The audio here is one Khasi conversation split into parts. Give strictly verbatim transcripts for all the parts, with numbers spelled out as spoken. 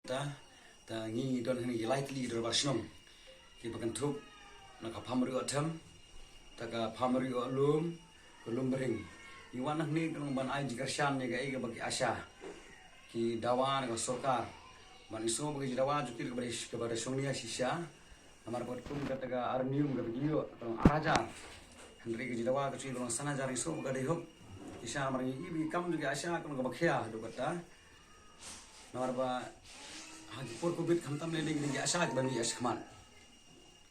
Ta, ta ngi don hangne ki lai tylli ki dorbar shnong kiba kynthup na ka Pamriuh Them, ta ka Pamriuh Lum, ka Lumbring. Ngi wan hangne ka long ban ai jingkyrshan ïa kaei kaba ki ASHA ki dawa na ka sorkar. Ban ïohsngew ba ka jingdawa jong ki kaba da, kaba da shong nia shisha. Namar ba kum kata ka ar nium kaba ki ïoh ka long ar hajar. Hynrei ka jingdawa ka jong ki ka long san hajar, ïohsngew ba ka dei hok shisha. Namar ngi i ba ki kam jong ki ASHA ka long kaba khia haduh katta. Namar ba ha ki por Covid khamtam lei lei ki dei ki ASHA kiba mih sha khmat.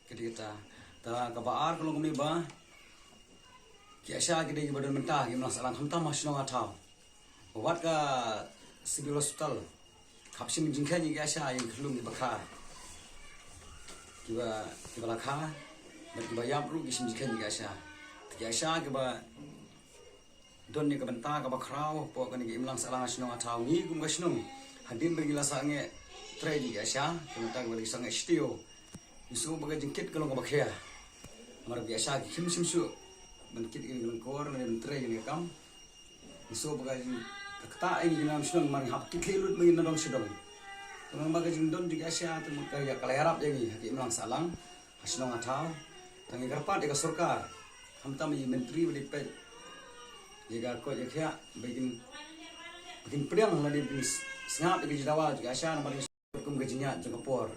Ka dei kata. Ta kaba ar ka long kumne ba ki ASHA ki dei kiba don bynta ha ki imlang sahlang khamtam ha shnong ha thaw. Wat ka Civil Hospital ka hap shim jingkheiñ ïa ki ASHA ïa ki khyllung kiba kha, kiba, kiba la kha bad kiba ïap ruh ki shim jingkheiñ ïa ki ASHA. Ki ASHA kiba don ïa ka bynta kaba khraw hapoh kane ka imlang sahlang ha shnong ha thaw. Ngi kum ka shnong, hadien ba ngi la sangeh trei ïa ki ASHA, ka bynta kaba la sangeh shtiew, ngi sngew ba ka jingkit ka long kaba khia. Namar ba ki ASHA ki khim shym shuh ban kit ïa ka lyngkor ne ban trei ïa ka kam. Ngi sngew ba ka jing, ka ktah ïa ngi ki nongshong shnong, namar ngi hap kit khlieh lut ba ngi na dong sha dong. Te namar ba ka jingdon jong ki ASHA te mut ka ïa, ka la ïarap ïa ngi ha ki imlang sahlang ha shnong ha thaw. Te ngi kyrpad ïa ka sorkar, khamtam ïa i myntri ba dei peit ïa ka koit ïa ka khiah, ba kin, ba kin pdiang lane ba kin sngap ïa ka jingdawa jong ki ASHA namar ïa kum ka jingïaid jong ka por.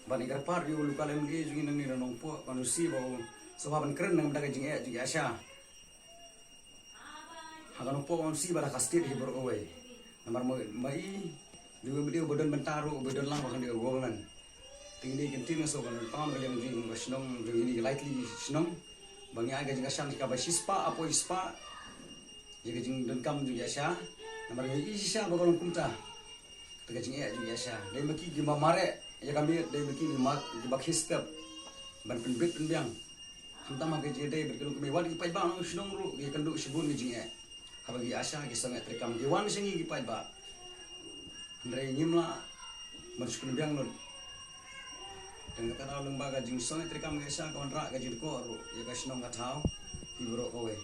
Bad ngi kyrpad ïa u local MLA jong ngi nangne na Nongpoh, ka Nongsi, ba u sngewbha ban kren na ka bynta ka jingeh jong ki ASHA. Ha ka Nongpoh, ka Nongsi bad ha ka state hi baroh kawei. Namar ma, ma i dei u MLA uba don bynta ruh, uba don lang ba kane ka government. Te ngi dei ki ktien, nga sngewbha ban pynpaw na ka liang jong ngi kum ka shnong, jong ngi ki lai tylli ki shnong, ba ngi ai ka jingkyrshan kaba shispah hapoh shispah ïa ka jingdonkam jong ki ASHA. Namar ngi i shisha ba ka long kumta. Te ka jingeh jong ki ASHA, dei ma ki kiba mareh ïa ka miet, dei ma ki kiba, kiba khie step ban pynbit pynbiang. Khamtam ha ka jingïadei bad ki longkmie, wat ki paidbah nongshong shnong ruh ki kynduh shibun ka jingeh. Haba ki ASHA ki sangeh treikam, ki wan sha ngi ki paidbah. Hynrei ngim lah ban shu pynbiang lut. Te kata ka daw lyngba ka jingsangeh treikam ki ASHA ka wanrah ka jingdkoh ruh ïa ka shnong ka thaw hi baroh kawei.